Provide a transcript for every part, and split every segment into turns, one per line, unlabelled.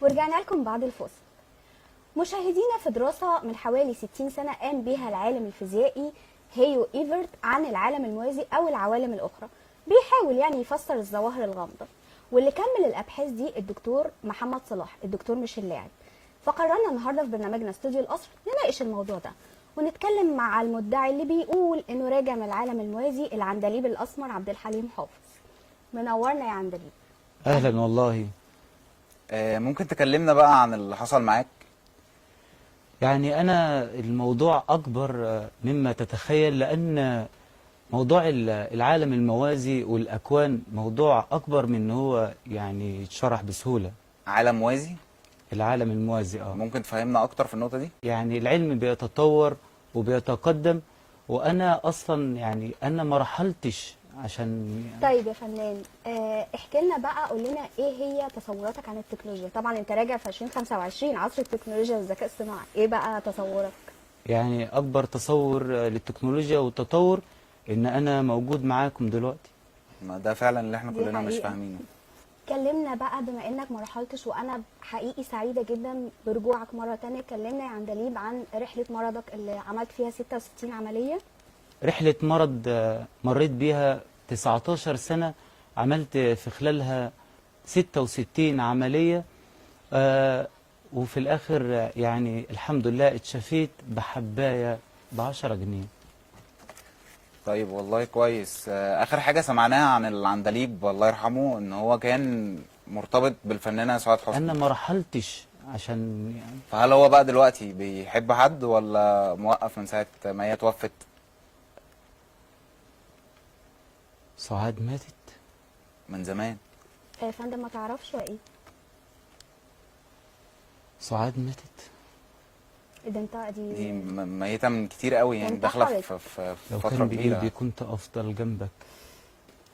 ورجعنا لكم بعد الفاصل. مشاهدينا، في دراسة من حوالي 60 سنة قام بها العالم الفيزيائي هيو إيفرت عن العالم الموازي أو العوالم الأخرى، بيحاول يعني يفسر الظواهر الغامضة، واللي كمل الأبحاث دي الدكتور محمد صلاح، الدكتور مش اللاعب. فقررنا النهارده في برنامجنا استوديو القصر نناقش الموضوع ده ونتكلم مع المدعي اللي بيقول انه راجع من العالم الموازي، العندليب الاسمر عبد الحليم حافظ. منورنا يا عندليب.
اهلا والله.
ممكن تكلمنا بقى عن اللي حصل معاك؟
يعني انا الموضوع اكبر مما تتخيل، لان موضوع العالم الموازي والاكوان موضوع اكبر من ان هو يعني يتشرح بسهولة.
عالم موازي؟
العالم الموازي
ممكن تفهمنا اكتر في النقطة دي؟
يعني العلم بيتطور وبيتقدم، وانا اصلا يعني انا ما رحلتش عشان
طيب يا فنان، احكي لنا بقى، قول لنا ايه هي تصوراتك عن التكنولوجيا؟ طبعا انت راجع في 2025 عصر التكنولوجيا والذكاء الصناعي، ايه بقى تصورك؟
يعني اكبر تصور للتكنولوجيا والتطور ان انا موجود معاكم دلوقتي.
ما ده فعلا اللي احنا
دي
كلنا مش
حقيقة.
فاهمينه.
كلمنا بقى بما انك ما رحلتش، وانا حقيقي سعيدة جدا برجوعك مرة تانية. كلمنا يا عندليب عن رحله مرضك اللي عملت فيها 66 عملية.
رحلة مرض مريت بيها 19 سنة، عملت في خلالها 66 عملية، وفي الآخر يعني الحمد لله اتشفيت بحباية ب10 جنيه.
طيب والله كويس. اخر حاجة سمعناها عن العندليب الله يرحمه ان هو كان مرتبط بالفنانة سعاد حسني.
أنا ما رحلتش عشان يعني.
فهل هو بقى دلوقتي بيحب حد ولا موقف من ساعة ما هي توفت؟
سعاد ماتت
من زمان.
يا فندم ما تعرفش ولا ايه؟
سعاد ماتت.
ده انت
دي ميتة من كتير قوي، يعني داخلة
انتحرت.
في
لو
فترة
كان
كبيرة.
بإيدي كنت أفضل جنبك،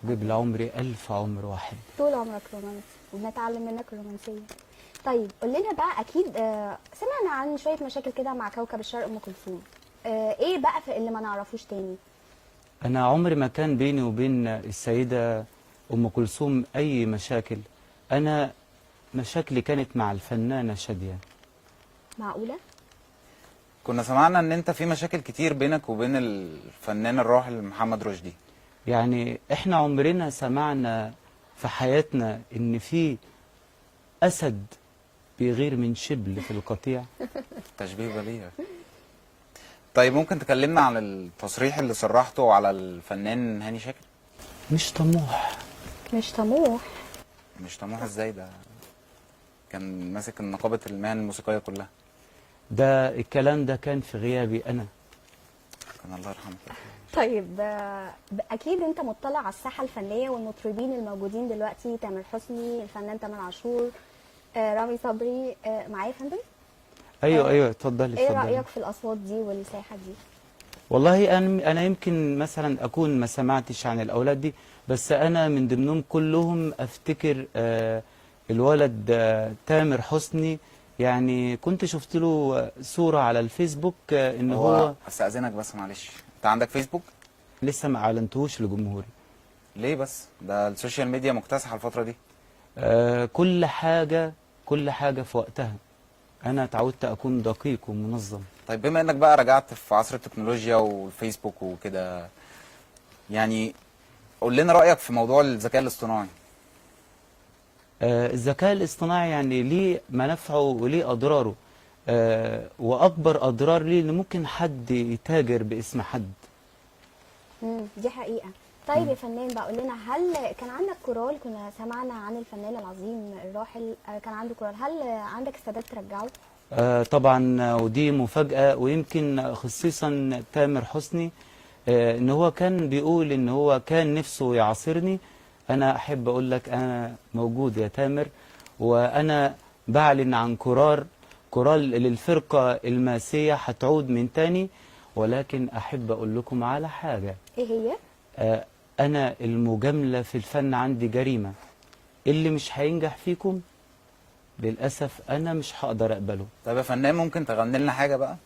قبل عمري 1000 عمر واحد.
طول عمرك رومانسي وبنتعلم منك الرومانسية. طيب قول لنا بقى، اكيد سمعنا عن شوية مشاكل كده مع كوكب الشرق ام كلثوم، ايه بقى في اللي ما نعرفوش تاني؟
أنا عمري ما كان بيني وبين السيدة أم كلثوم أي مشاكل. أنا مشاكلي كانت مع الفنانة شادية.
معقولة؟
كنا سمعنا ان انت في مشاكل كتير بينك وبين الفنان الراحل محمد رشدي.
يعني إحنا عمرنا سمعنا في حياتنا إن في أسد بيغير من شبل في القطيع؟
تشبيه بليغ. طيب ممكن تكلمنا عن التصريح اللي صرحته على الفنان هاني شاكر؟
مش طموح.
مش طموح؟
مش طموح ازاي؟ ده كان ماسك نقابة المهن الموسيقية كلها.
ده الكلام ده كان في غيابي أنا.
كان الله يرحمه.
طيب اكيد انت مطلع على الساحة الفنية والمطربين الموجودين دلوقتي، تامر حسني، الفنان تامر عاشور، رامي صبري، معايا يا فندم؟
ايوه ايوه اتفضلي.
ايه رايك في الاصوات دي والساحه دي؟
والله انا يمكن مثلا اكون ما سمعتش عن الاولاد دي، بس انا من ضمنهم كلهم افتكر الولد تامر حسني. يعني كنت شفت له صورة على الفيسبوك ان هو
استأذنك بس معلش، انت عندك فيسبوك؟
لسه ما اعلنتهوش لجمهوري.
ليه بس؟ ده ال social media مكتسحة الفترة دي.
كل حاجة، كل حاجة في وقتها. انا اتعودت اكون دقيق ومنظم.
طيب بما انك بقى رجعت في عصر التكنولوجيا والفيسبوك وكده، يعني قول لنا رأيك في موضوع الذكاء الاصطناعي.
الذكاء الاصطناعي يعني ليه منافعه وليه أضراره، وأكبر أضرار ليه إن ممكن حد يتاجر باسم حد.
دي حقيقة. طيب يا فنان بقى قول لنا، هل كان عندك كورال؟ كنا سمعنا عن الفنان العظيم الراحل كان عنده كورال، هل عندك استعداد ترجعه؟
طبعا، ودي مفاجأة، ويمكن خصيصا تامر حسني إن هو كان بيقول إن هو كان نفسه يعاصرني. أنا أحب أقول لك أنا موجود يا تامر، وأنا بعلن عن كورال للفرقة الماسية هتعود من تاني. ولكن أحب أقول لكم على حاجة.
إيه هي؟
أنا المجاملة في الفن عندي جريمة. اللي مش هينجح فيكم للأسف أنا مش هقدر أقبله.
طيب يا فنان ممكن تغني لنا حاجة بقى؟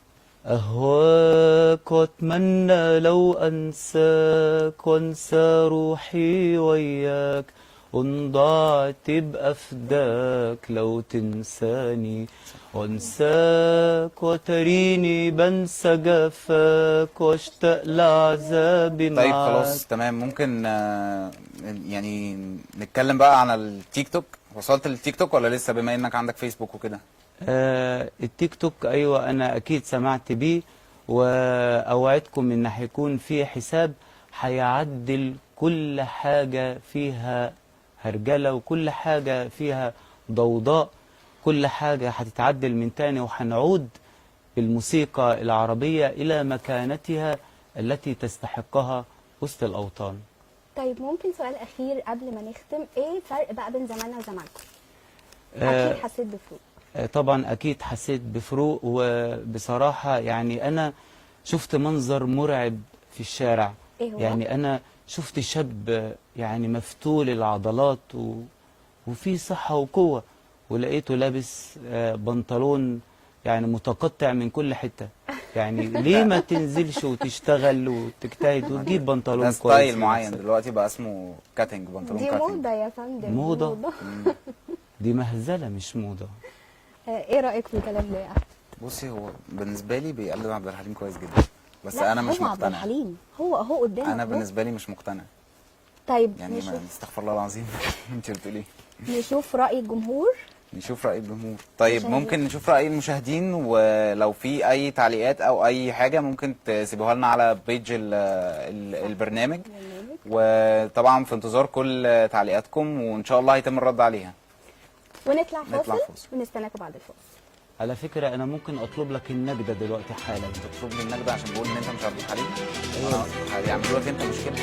أهواك وأتمنى لو أنساك وأنسى روحي وياك، وإن ضاعت تبقى فداك لو تنساني، وانساك وتريني بنسى جفاك واشتاق لعذابي
طيب
معاك.
خلاص تمام. ممكن يعني نتكلم بقى عن التيك توك. وصلت للتيك توك ولا لسه، بما انك عندك فيسبوك وكده؟
التيك توك، ايوه انا اكيد سمعت بيه، واوعدكم ان هيكون في حساب هيعدل كل حاجة فيها هرجلة وكل حاجة فيها ضوضاء. كل حاجة هتتعدل من تاني، وهنعود بالموسيقى العربية إلى مكانتها التي تستحقها وسط الأوطان.
طيب ممكن سؤال اخير قبل ما نختم، ايه الفرق بقى بين زماننا وزمانكم؟ اكيد حسيت بفروق.
طبعا اكيد حسيت بفروق، وبصراحة يعني انا شفت منظر مرعب في الشارع.
إيه هو؟
يعني انا شفت شاب يعني مفتول العضلات وفي صحة وقوة، ولقيته لابس بنطلون يعني متقطع من كل حتة. يعني ليه ما تنزلش وتشتغل وتجتهد وتجيب بنطلون
ده
كويس
style معين
لنفسك؟
دلوقتي بقى اسمه cutting، بنطلون
دي
cutting.
موضة يا فندم.
موضة؟ دي مهزلة مش موضة.
ايه رأيك في الكلام ده يا احمد؟
بصي، هو بالنسبة لي بيقلد عبد الحليم كويس جدا، بس
لا،
انا مش
هو عبد
مقتنع.
الحليم هو اهو قدامك
انا
أهو.
بالنسبة لي مش مقتنع.
طيب
يعني
نشوف.
استغفر الله العظيم. انت بتقولي ايه؟
نشوف رأي الجمهور.
نشوف رأي الجمهور. طيب
مشاهدين.
ممكن نشوف رأي المشاهدين، ولو في أي تعليقات أو أي حاجة ممكن تسيبوها لنا على page البرنامج، وطبعا في انتظار كل تعليقاتكم، وإن شاء الله هيتم الرد عليها.
ونطلع
نطلع
فاصل
فاصل.
ونستناكم بعد الفاصل.
على فكرة أنا ممكن أطلب لك النجدة دلوقتي حالا.
تطلب لي النجدة عشان بقول إن أنت مش عبد الحليم؟ أيوه، هيعملوا لك أنت مشكلة.